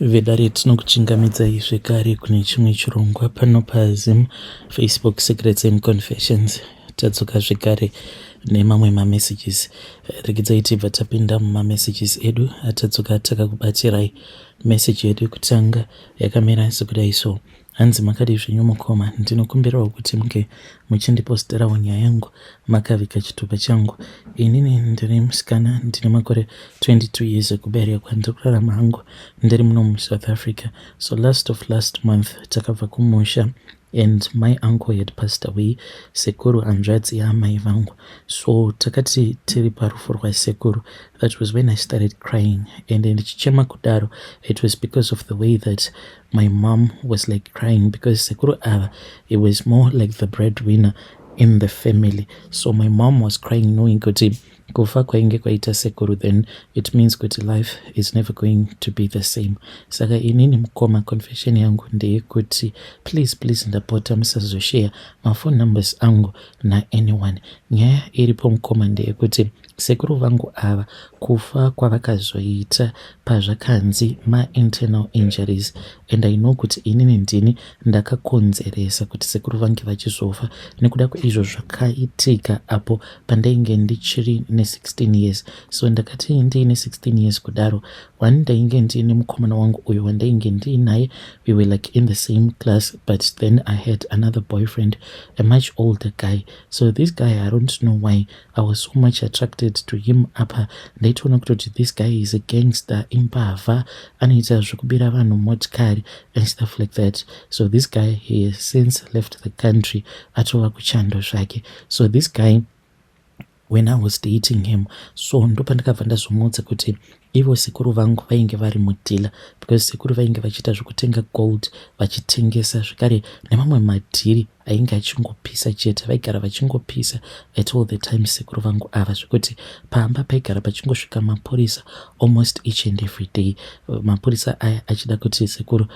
Vedare tinokuchingamidzai zvekare kune chimwe chirongwa pano paZim Facebook Secrets and Confessions. Tadzoka zvekare nemamwe mamessages. Regedzai tibva tapinda mumamessages edu atadzoka takakubatirai. Message yedu yekutanga yakamira sekudai so. Hanzi makadii zvenyu mukoma, ndinokumbirawo kuti munge muchindiposterawo nyaya yangu makaviga chitupa changu. Inini ndiri musikana ndine makore 22 years ekuberekwa, ndiri kurarama hangu ndiri muno muSouth Africa. So last of last month takabva kumusha and my uncle had passed away, sekuru hanzvadzi yaamai vangu. So takati tiri parufu rwasekuru, that was when I started crying and ndichichema kudaro it was because of the way that my mom was like crying because sekuru ava, it was more like the breadwinner in the family. So my mom was crying knowing kuti kufa kwainge kwaita sekuru, then it means kuti life is never going to be the same. Saka inini mukoma, confession yangu ndeyekuti please, please, ndapota musazoshare maphone numbers angu naanyone. Nyaya iripo mukoma ndeyekuti sekuru vangu ava kufa kwavakazoita pazvakanzi mainternal injuries, and I know kuti inini ndini ndakakonzeresa kuti sekuru vange vachizofa nekuda kweizvo zvakaitika apo pandainge ndichiri ne16 years. So ndakati ndiine 16 years kudaro, one ndainge ndiine mukomana wangu uyo wandainge ndiinaye. We were like in the same class, but then I had another boyfriend, a much older guy. So this guy, I don't know why I was so much attracted to him. Apa ndaitoona kutoti this guy is a gangster, imbavha, anoita zvekubira vanhu motikari and stuff like that. So this guy, he has since left the country, atova kuchando zvake. So this guy, when I was dating him, so ndopandakabva ndazomuudza kuti ivo sekuru vangu vainge vari mudealer, because sekuru vainge vachiita zvekutenga gold vachitengesa zvekare nemamwe madhiri ainge achingopisa chete. Vaigara vachingopisa at all the time sekuru vangu ava, zvekuti pamba paigara pachingosvika mapurisa almost each and every day, mapurisa aya achida kuti sekuru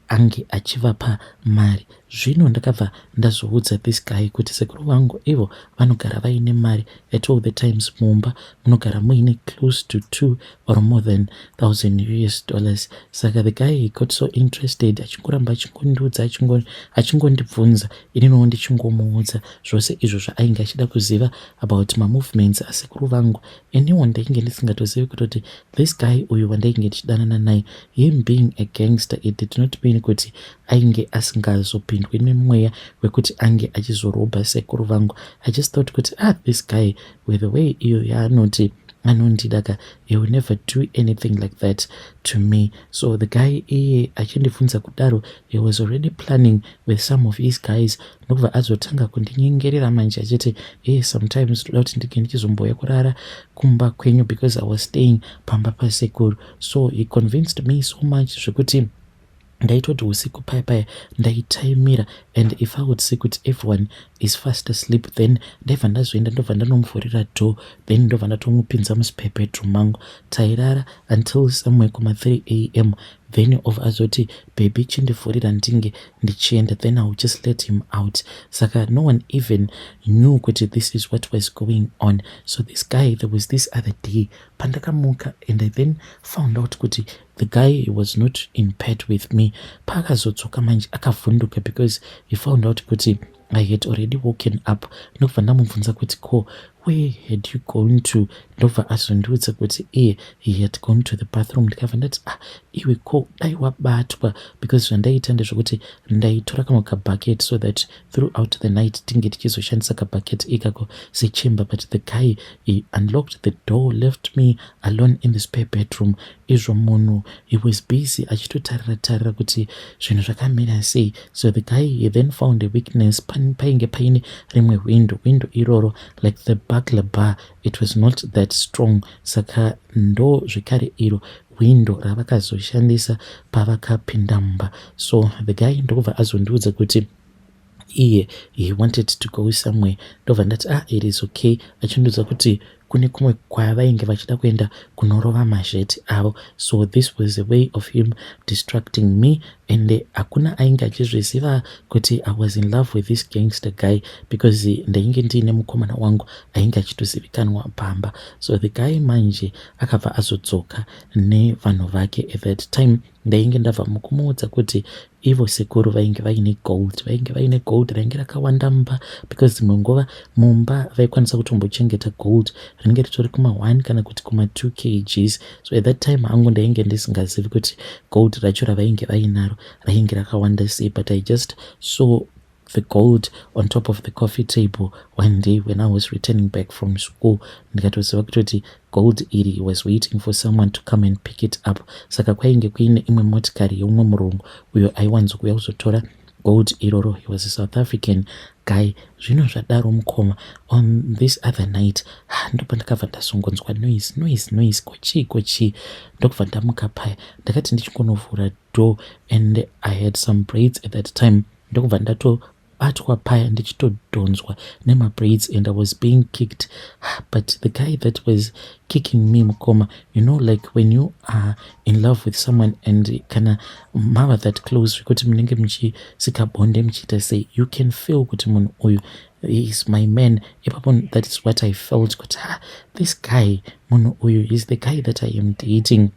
ange achivapa mari. Zvino ndakabva ndazoudza this guy kuti sekuru vangu ivo vanogara vaine mari at all the times. Mumba munogara muine close to 2 or more than thousand US dollars. Saka the guy, he got so interested, achingoramba achingondiudza, achingondibvunza, ininiwo ndichingomuudza zvose izvo zvaainge achida kuziva about mamovements asekuru vangu. Iniwo ndainge ndisingatozivi kutoti this guy uyu wandainge ndichidanana naye, him being a gangster, it did not mean kuti ainge asingazopindwi nemweya wekuti ange achizorobha sekuru vangu. I just thought kuti, ah, this guy, with the way iyo yaanoti anondida ka, he will never do anything like that to me. So the guy iye achindibvunza kudaro, he was already planning with some of his guys, ndokubva azotanga kundinyengerera manje achiti, "Hey, sometimes toda kuti ndinge ndichizomboya kurara kumba kwenyu," because I was staying pamba pasekuru. So he convinced me so much zvekuti ndaitoti usiku paya paya ndaitaimira, and if I would see kuti everyone is fast asleep, then ndaibva ndazoenda, ndobva ndanomuvhurira door, then ndobva ndatomupinza muspare bedroom mangu. Tairara until somewhere kuma3 a.m., then of azoti, "Baby, chindivhurira ndinge ndichienda." Then I will just let him out. Saka no one even knew kuti this is what was going on. So this guy, there was this other day pandakamuka and I then found out kuti the guy was not in bed with me. Paakazodzoka manje akavhunduka because he found out kuti I had already woken up. Ndobva ndamubvunza kuti, "Ko, where had you gone to?" Ndobva azondiudza kuti iye he had gone to the bathroom. Ndikabva ndati, "Ah, iwe, ko dai wabatwa?" Because zvandaita ndezvekuti ndaitora kamwe kabucket so that throughout the night tinge tichizoshandisa kabucket ikako sechimba. But the guy, he unlocked the door, left me alone in the spare bedroom. Izvo munhu, he was busy achitotarira tarira kuti zvinhu zvakamira sei. So the guy, he then found a weakness. Painge paine rimwe window. Window iroro, like the burglar bar, it was not that strong. Saka ndo zvekare iro window ravakazoshandisa pavakapinda mumba. So the guy ndokubva azondiudza kuti iye he wanted to go somewhere. Ndobva ndati, "Ah, it is okay." Achindiudza kuti kune kumwe kwavainge vachida kuenda kunorova mazheti avo. So this was a way of him distracting me. Ende hakuna ainge achizviziva kuti I was in love with this gangster guy, because ndainge ndiine mukomana wangu ainge achitozivikanwa pamba. So the guy manje akabva azodzoka nevanhu vake. At that time ndainge ndabva mukumuudza kuti ivo sekuru vainge vaine gold, vainge vaine gold rainge rakawanda mumba, because dzimwe nguva mumba vaikwanisa kutombochengeta gold rinenge ritori kuma1 kana kuti kuma2 kgs. So at that time hangu ndainge ndisingazivi kuti gold racho ravainge vainaro rainge rakawanda sei, but I just saw the gold on top of the coffee table one day when I was returning back from school. Ndikatoziva kutoti gold iri was waiting for someone to come and pick it up. Saka kwainge kuine imwe motikari yeumwe murungu uyo aiwanzokuuya kuzotora gold iroro. He was a South African guy. Zvino zvadaro, mukoma, on this other night ndopandakabva ndazongonzwa noise, noise, noise. Kochii, kochii? Ndokubva ndamuka paya. Ndakati ndichingonovhura door, and I had some braids at that time, ndokubva ndatobatwa paya ndichitodhonzwa nemabraids, and I was being kicked. But the guy that was kicking me, mukoma, you know, like when you are in love with someone and kana mava that close zvekuti munenge muchisika bonde, muchiita sei, you can feel kuti munhu uyu is my man. Ipapo that is what I felt, kuti ha, this guy, munhu uyu is the guy that I am dating.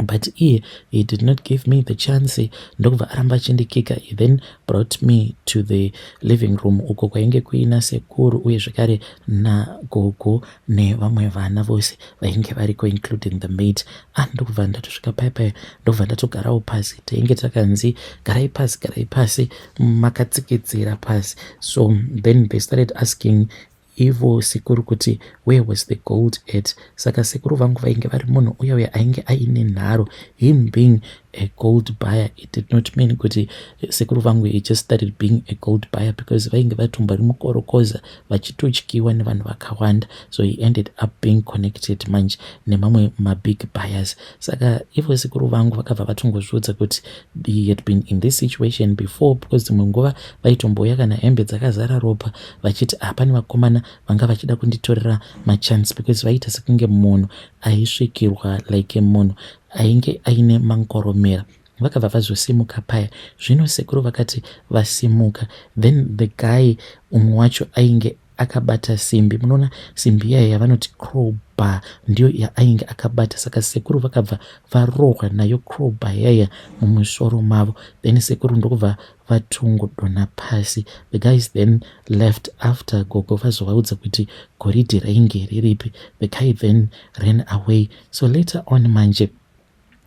But iye, he did not give me the chance. Ndokubva aramba achindikika. He then brought me to the living room, uko kwainge kuina sekuru uye zvekare nagogo nevamwe vana vose vainge variko, including the maid. Ah, ndokubva ndatosvika paya paya, ndokubva ndatogarawo pasi. Tainge takanzi, "Garai pasi, garai pasi makatsikitsira pasi." So then they started asking ivo sekuru kuti where was the gold at. Saka sekuru vangu vainge vari munhu uya uya ainge aine nharo. Him being a gold buyer, it did not mean kuti sekuru vangu, he just started being a gold buyer, because vainge vatombori mukorokoza, vachitotyiwa nevanhu vakawanda. So he ended up being connected manje nemamwe mabig buyers. Saka ivo sekuru vangu vakabva vatongozviudza kuti he had been in this situation before, because dzimwe nguva vaitombouya kana hembe dzakazara ropa, vachiti hapane vakomana vanga vachida kunditorera machance, because vaita sekunge munhu aisvikirwa, like munhu ainge aine mangoromera. Vakabva vazosimuka paya. Zvino sekuru vakati vasimuka, then the guy umwe wacho ainge akabata simbi. Munoona simbi iyaya yavanoti crowbar, ndiyo yaainge akabata. Saka sekuru vakabva varohwa nayo crowbar yaya mumusoro mavo. Then sekuru ndokubva vatongodonha pasi. The guys then left after gogo vazovaudza kuti goridhe rainge riripi. The guy then ran away. So later on manje,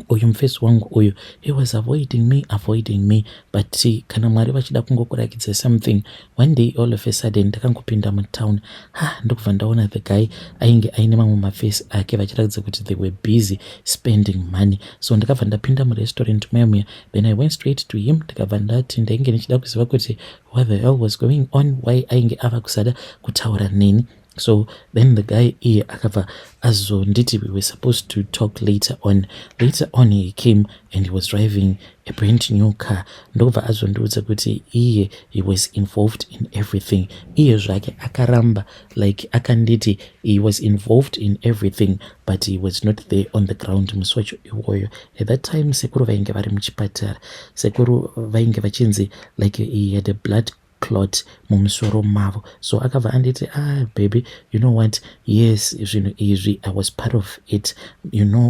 uyu mufesi wangu uyu, he was avoiding me, avoiding me. But kana Mwari vachida kungokurakidza something, one day, all of a sudden, ndakangopinda mutown. Ha, ndokubva ndaona the guy ainge aine mamwe mafesi ake, vachiratidza kuti they were busy spending money. So ndakabva ndapinda murestaurant muya muya. Then I went straight to him. Ndikabva ndati ndainge ndichida kuziva kuti what the hell was going on, why ainge ava kusada kutaura neni. So then the guy iye akabva azonditi we were supposed to talk later on. Later on he came and he was driving a brand new car. Ndokubva azondiudza kuti iye, he was involved in everything. Iye zvake akaramba, like akanditi he was involved in everything, but he was not there on the ground musi wacho iwoyo. At that time sekuru vainge vari muchipatara. Sekuru vainge vachinzi like he had a blood clot mumusoro mavo. So akabva anditi, "Ah, baby, you know what? Yes, zvinhu izvi, I was part of it.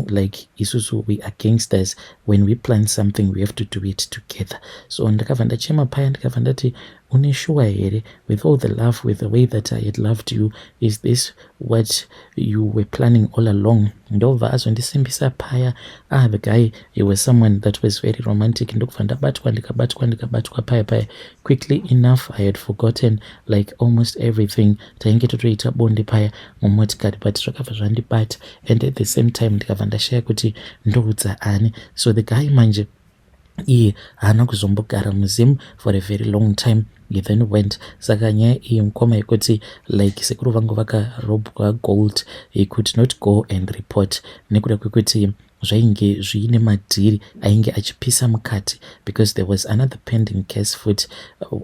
Like isusu, we are gangsters. When we plan something, we have to do it together." So ndakabva ndachema paya. Ndikabva ndati, "Une sure here? With all the love, with the way that I had loved you, is this what you were planning all along?" Ndobva azondisimbisa paya. Ah, the guy, he was someone that was very romantic. Ndokubva ndabatwa, ndikabatwa, ndikabatwa paya paya. Quickly enough, I had forgotten like almost everything. Tainge totoita bonde paya mumotikari, but zvakabva zvandibata, and at the same time ndikabva ndashaya kuti ndoudza ani. So the guy manje iye haana kuzombogara muZim for a very long time. He then went. Saka nyaya iyi, mukoma, yekuti like sekuru vangu vakarobwa gold, he could not go and report nekuda kwekuti Zvainge zviine madhiri ainge achipisa mukati, because there was another pending case futi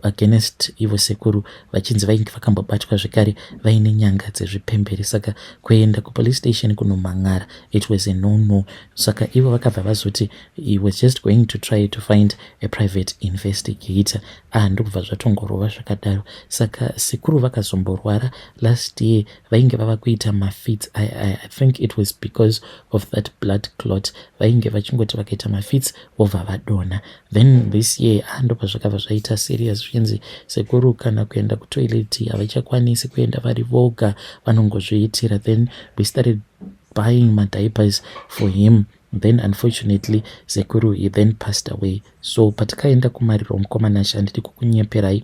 against ivo sekuru, vachinzi vainge vakambobatwa zvekare vaine nyanga dzezvipembere. Saka kuenda kupolice station kunomhan'ara, it was a no. Saka ivo vakabva vazoti he was just going to try to find a private investigator. Ah, ndokubva zvatongorova zvakadaro. Saka sekuru vakazomborwara last year, vainge vava kuita mafits. I think it was because of that blood clot. Vainge vachingoti vakaita mafits, vobva vadonha. Then this year, ah, ndobva zvakabva zvaita serious, zvichinzi sekuru kana kuenda kutoilet havachakwanisi kuenda vari voga, vanongozviitira. Then we started buying madiapers for him. Then unfortunately sekuru, he then passed away. So patikaenda kumariro, mukoma Nashe, handidi kukunyeperai,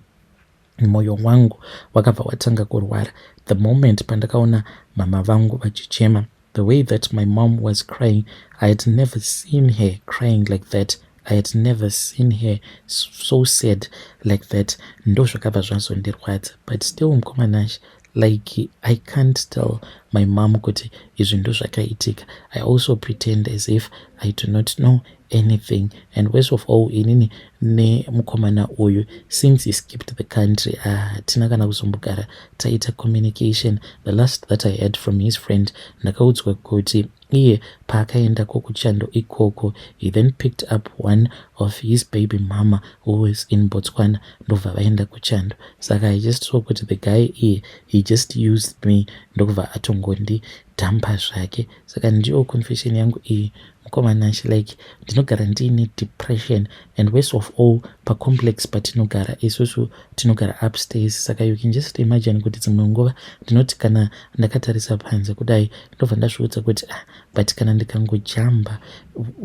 mwoyo wangu wakabva watanga kurwara the moment pandakaona mama vangu vachichema. The way that my mom was crying, I had never seen her crying like that. I had never seen her so sad like that. Ndo zvakabva zvazondirwadza. But still, mukoma Nashe, like, I can't tell my mom kuti izvi ndo zvakaitika. I also pretend as if I do not know anything. And worst of all, inini nemukomana uyu, since he skipped the country, hatina kana kuzombogara taita communication. The last that I had from his friend, ndakaudzwa kuti iye paakaenda kokuchando ikoko, he then picked up one of his baby mama who was in Botswana, ndobva vaenda kuchando. Saka I just saw kuti the guy iye, he just used me, ndokubva atongondidhampa zvake. Saka ndiyo confession yangu iyi, mukoma Nashe. Like, ndinogara ndiine depression. And worst of all, pacomplex patinogara isusu, tinogara upstairs. Saka you can just imagine kuti dzimwe nguva ndinoti kana ndakatarisa panze kudai, ndobva ndazviudza kuti, "Ah, but kana ndikangojamba,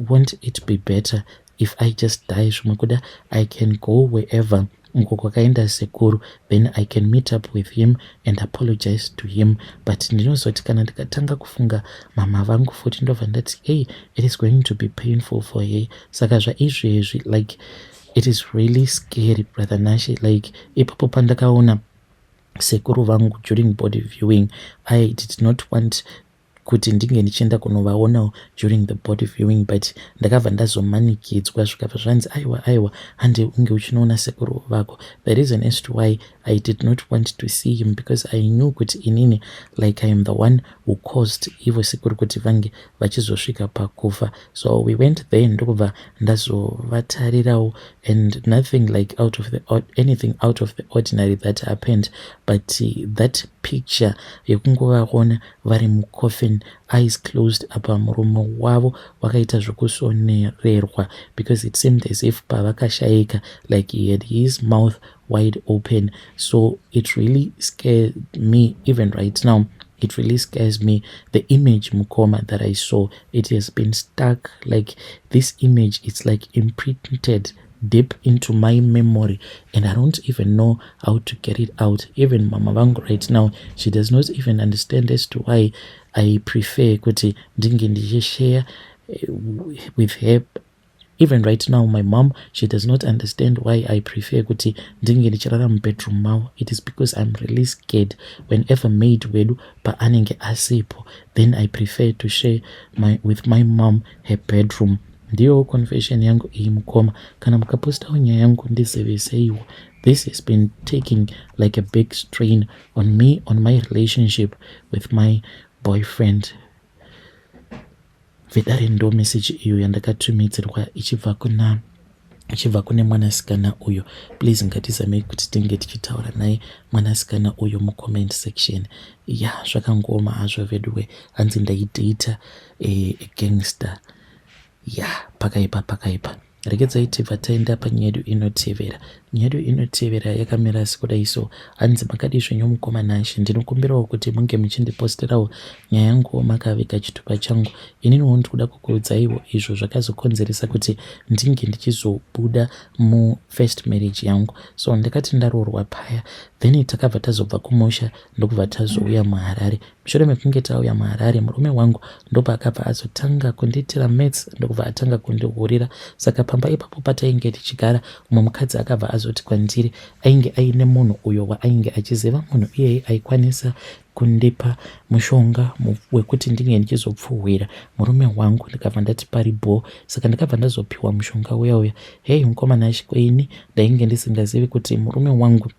won't it be better if I just die? Zvimwe kuda I can go wherever uko kwakaenda sekuru, then I can meet up with him and apologize to him." But ndinozoti kana ndikatanga kufunga mama vangu futi, ndobva ndati, "Hey, it is going to be painful for her." Saka zvaizvezvi, like, it is really scary, brother Nashe. Like, ipapo pandakaona sekuru vangu during body viewing, I did not want kuti ndinge ndichienda kunovaonawo during the body viewing, but ndakabva ndazomanikidzwa, zvikabva zvanzi, "Aiwa, aiwa, hande unge uchinoona sekuru vako." The reason as to why I did not want to see him, because I knew kuti inini, like, I am the one who caused ivo sekuru kuti vange vachizosvika pakufa. So we went there, ndokubva ndazovatarirawo, and nothing like out of the anything out of the ordinary that happened. But that picture yekungovaona vari mucoffin, eyes closed, apa muromo wavo wakaita zvokusonererwa, because it seemed as if pavakashayika, like, he had his mouth wide open. So it really scared me. Even right now it really scares me. The image, mukoma, that I saw, it has been stuck. Like, this image, it's like imprinted deep into my memory, and I don't even know how to get it out. Even mama vangu right now, she does not even understand as to why I prefer kuti ndinge ndichishare with her. Even right now, my mom, she does not understand why I prefer kuti ndinge ndichirara mubedroom mavo. It is because I'm really scared. Whenever maid wedu paanenge asipo, then I prefer to share with my mom her bedroom. Ndiyo confession yangu iyi, mukoma. Kana mukapostawo nyaya yangu, ndiziviseiwo. This has been taking like a big strain on me, on my relationship with my boyfriend. Vedare, ndo meseji iyo yandakatumidzirwa ichibva kune mwanasikana uyo. Please, ngatizamei kuti tinge tichitaura naye mwanasikana uyo mucomment section. Ya, zvakangoma hazvo veduwe. Hanzi ndaidata gangster. Ya, pakaipa, pakaipa. Regedzai tibva taenda panyaya yedu inotevera. Nyaya yedu inotevera yakamira sekudai so. Hanzi, "Makadi zvenyu, mukoma Nashe? Ndinokumbirawo kuti munge muchindiposterawo nyaya yangu makaviga chitupa changu. Ininiwo ndikuda kukuudzaiwo izvo zvakazokonzeresa kuti ndinge ndichizobuda mufirst marriage yangu. So ndakati ndaroorwa paya, then takabva tazobva kumusha, ndokubva tazouya muHarare. Mushure mekunge tauya muHarare, murume wangu ndopaakabva azotanga kundiitira maths, ndokubva atanga kundihurira. Saka pamba ipapo patainge tichigara, umwe mukadzi akabva azoti kwandiri ainge aine munhu uyo waainge achiziva. Munhu iyeye aikwanisa Kundipa mushonga wekuti ndinge ndichizopfuhwira murume wangu. Ndikabva ndati pari bho. Saka ndakabva ndazopiwa mushonga uya uya. Hei mukomana Ashikweini, ndainge ndisingazivi kuti murume wangu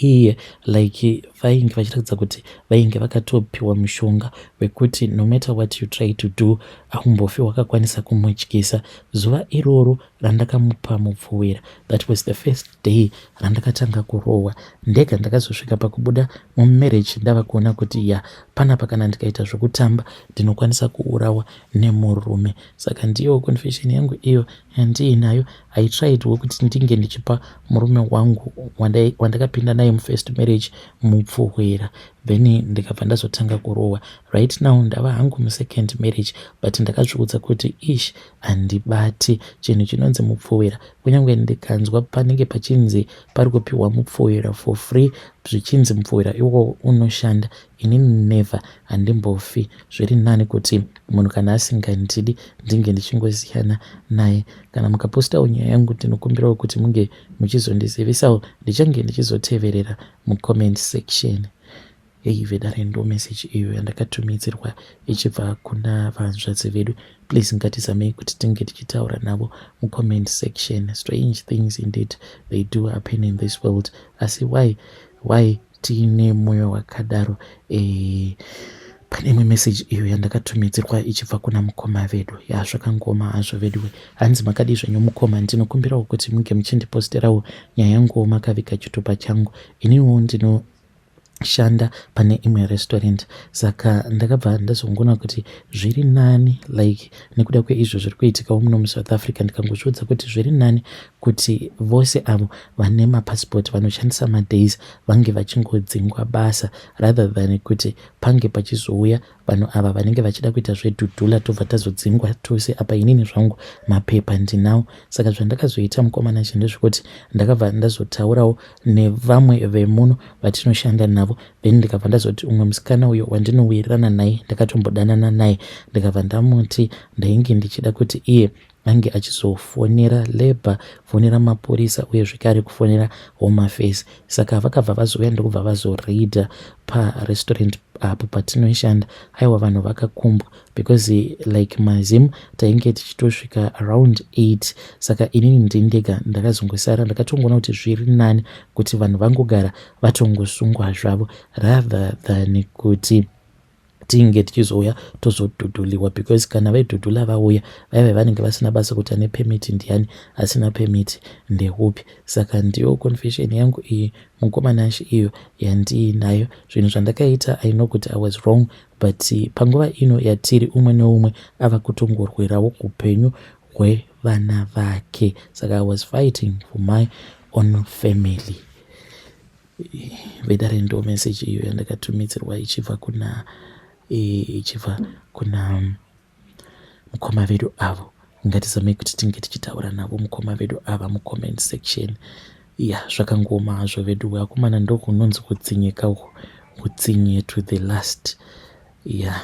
iye like vainge vachiratidza kuti vainge vakatopiwa mushonga wekuti no matter what you try to do, haumbofi wakakwanisa kumutyisa. Zuva iroro randakamupa mupfuwira, that was the first day randakatanga kurohwa ndega. Ndakazosvika pakubuda mumarriage ndava kuona kuti ya, panapa kana ndikaita zvokutamba ndinokwanisa kuurawa nemurume. Saka ndiyo confession yangu iyo yandiinayo. I tried wekuti ndinge ndichipa murume wangu wandakapinda naye mufirst marriage mupfuhwira, then ndikabva ndazotanga kurohwa. Right now ndava hangu musecond marriage, but ndakazviudza kuti ish, handibati chinhu chinonzi mupfuwira. Kunyange ndikanzwa panenge pachinzi pari kupiwa mupfuwira for free, zvichinzi mupfuwira iwowo unoshanda, inini never, handimbofi. Zviri nani kuti munhu kana asingandidi ndinge ndichingosiyana naye. Kana mukapostawo nyaya yangu, ndinokumbirawo kuti munge muchizondizivisawo, ndichange ndichizoteverera mucomment section. Hei vedare, ndo message iyo yandakatumidzirwa ichibva kuna vanzvadzi vedu. Please, ngatizamei kuti tinge tichitaura navo mucomment section. Strange things indeed, they do happen in this world. Asi why tiine mwoyo wakadaro? Pane imwe meseji iyo yandakatumidzirwa ichibva kuna mukoma vedu. Ya, zvakangoma hazvo vedu. Hanzi, "Makadii zvenyu mukoma? Ndinokumbirawo kuti munge muchindiposterawo nyaya yanguwo makaviga chitupa changu. Iniwo ndino shanda pane imwe restaurant, saka ndakabva ndazongoona kuti zviri nani, like nekuda kweizvo zviri kuitikawo muno muSouth Africa, ndikangozviudza kuti zviri nani kuti vose avo vane mapasipoti vanoshandisa madays vange vachingodzingwa basa, rather than kuti pange pachizouya vanhu ava vanenge vachida kuita zvedhudhula, tobva tazodzingwa tose. Apa inini zvangu mapepa ndinawo." Saka zvandakazoita, mukomana, ndezvekuti ndakabva ndazotaurawo nevamwe vemuno vatinoshanda navo, then ndikabva ndazoti umwe musikana uyo wandinowirirana naye, ndakatombodanana naye, ndikabva ndamuti ndainge ndichida kuti iye ange achizofonera labour, fonera mapurisa, uye zvekare kufonera Home Affairs. Saka vakabva vazouya ndokubva vazoraida parestaurant apo patinoshanda. Aiwa, vanhu vakakumbwa because like maZim tainge tichitosvika around 8. Saka inini ndini ndega ndakazongosara. Ndakatongoona kuti zviri nani kuti vanhu vangogara vatongosungwa zvavo rather than kuti tinge tichizouya tozodhudhuliwa, because kana vaidhudhula vauya vaiva vanenge vasina basa kuti ane permit ndiani, asina permit ndeupi. Saka ndiyo confession yangu iyi, mukomanashi, iyo yandiinayo. Zvinhu zvandakaita, I know kuti I was wrong, but panguva ino yatiri, umwe neumwe ava kutongorwerawo upenyu hwevana vake. Saka I was fighting for my own family. Vedare, ndo message iyo yandakatumidzirwa ichibva kuna mukoma vedu avo. Ngatizamei kuti tinge tichitaura navo mukoma vedu ava mucomment section. Ya, zvakangoma hazvo vedu. Vakomana, ndokunonzi kutsinyika uku, kutsinye to the last. Ya. Yeah.